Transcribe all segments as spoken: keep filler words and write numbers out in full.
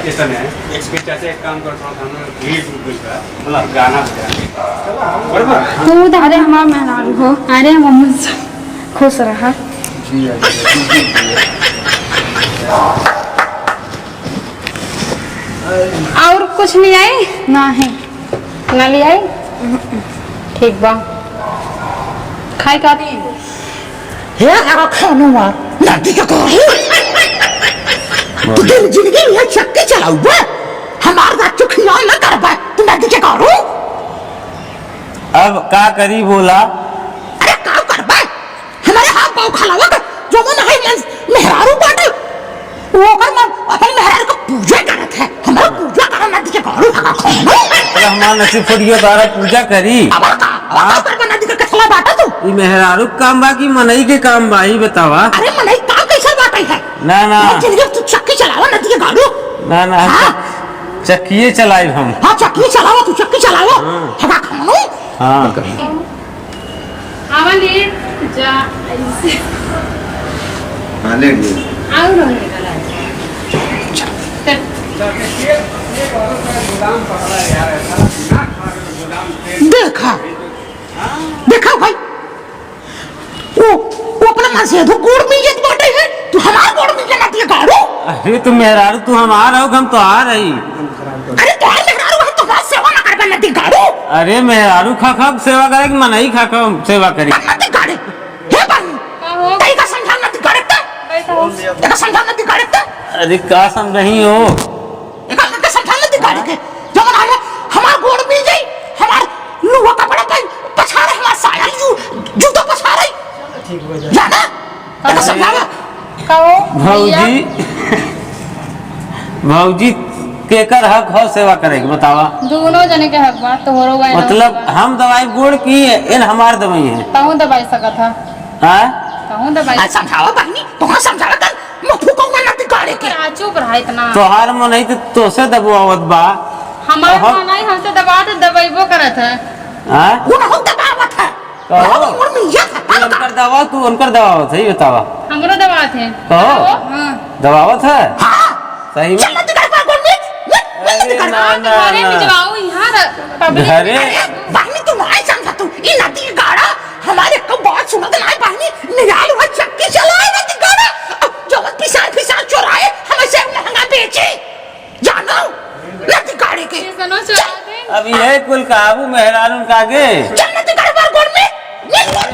ऐसा नहीं, एक स्पीच ऐसे एक काम कर, थोड़ा सा हम लोग भीड़ जुट गई था, बोला, गाना बजा। बराबर? तू तो, अरे हमार मेहरारू हो, अरे हम खुश रहा। जी, जी, जी, जी, जी। और कुछ नहीं आई? ना है। ना ले आई? ठीक बा। खाए का दी? हे हमारा खानुआ, नदी के गाड़ू। तू दिन जिंदगी में चक्की चलाउबे, हमार बात चुखिया न करबे, तू नदी के गाड़ू। अब का करी बोला? अरे का करबे? हमारे हाथ पाँव खलावत, जवन है मन मेहरारू बाटे, वो ओकर मन अपन मेहरारू का पूजा करत है। हमारा पूजा करना दिखे गाड़ू हगा खाना। अरे हमार नसीब फूट गया, तारा पूजा करी। अब का? अब हाँ? का करबा नदी का कसला बाटा तू? ई मेहरारू के काम बा कि मनई के काम बा, ई बतावा। अरे मनई काम कैसा बाटे है? ना, ना। वो जिंदगी तू चक्की चलावा नदी के गाड़ू। ना, ना, हम हाँ। चक-, चक्किए चलाइब हम। हाँ, चक्की चलावा तू, चक्की चलावा। हाँ। हगा खानो। हाँ। आवा ले जा, ऐसे। हाँ, ले ली। आओ ना, ले जा। चल। देखा, देखा भाई, वो, वो अपना मन से तो गोड़ में ये बाटे है, तू हमार गोड़ में ये ना दिए गाड़ू। अरे तू मेहरारू, तू हमार हो, हम तोहार हई। अरे तोहार मेहरारू है, तोहार सेवा ना करबे ना दिए गाड़ू। अरे मेहरारू खा खा सेवा करे कि मनई खा खा सेवा करी? ना दिए गाड़ू। हे बहन, का हो? तई का समझा ना दिए गाड़ू ते? कैसा हो? तई का समझा ना दिए गाड़ू ते? अरे का समझही हो? एका लड़का समझा न दिगाड़े के। जवन आए, हमार गोड़ मिल जाई, हमार लुआ कपड़ा पहन, पछाड़े, हमार साया, जू-, जूता पछाड़े। जाना? एका समझावा। कहो, भैया। भौजी, भौजी, केकर हक हो सेवा करे के, बतावा? दोनों जने के हक बा, तोहरो बा, एनहु मतलब, बा। हम दवाई गोड़ की, एन हमार दवाई है। कहूँ दवाई सकत है। हाँ? कहूँ दवाई। आ, समझावा बहनी, तोहर समझावा कर, मुँह फूको ना नदी गाड़े के। आ, चुप रहा इतना। तोहार मन है तो तोसे दबवावत बा। हमार अहो। मन है, हमसे दबा तो दबइबो करत है। हाँ? वो ना हम दबावत है। कहो। वो मोर मियाँ था, तू उनकर दबावा, तू उनकर दबावत है, ये बतावा। हमरो दबावत है। कहो। हाँ। दबावत है? हाँ। सही में? चल नदी गाड़े पर गोड़ में, मत, मत नदी अरे गाड़े। ना, ना, घरे ना। भिजवाओ, यहाँ र-, पब्लिक घरे? अरे, बहनी, तू नहीं समझा तू। ई नदी गाड़ा हमारे को बात सुनत नाय बहनी, निराल हुआ चक्की चलाए ना दिगाड़ा। अब जवन पिसान पिसान चोराए, हम ऐसे महंगा बेचे। जानो? ना दिगाड़े के। ये सुनो, चला दे। अब ये कुल काबू मेहरारून का आगे। चल ना दिगाड़े मार गोड़ में। ये गोड़।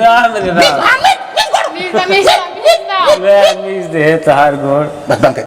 राम रे राम। ये गोड़ में, ये गोड़। मीस, मीस, मीस ना। मीस, मीस। मीस दे तोहार गोड़। बस बंद कर।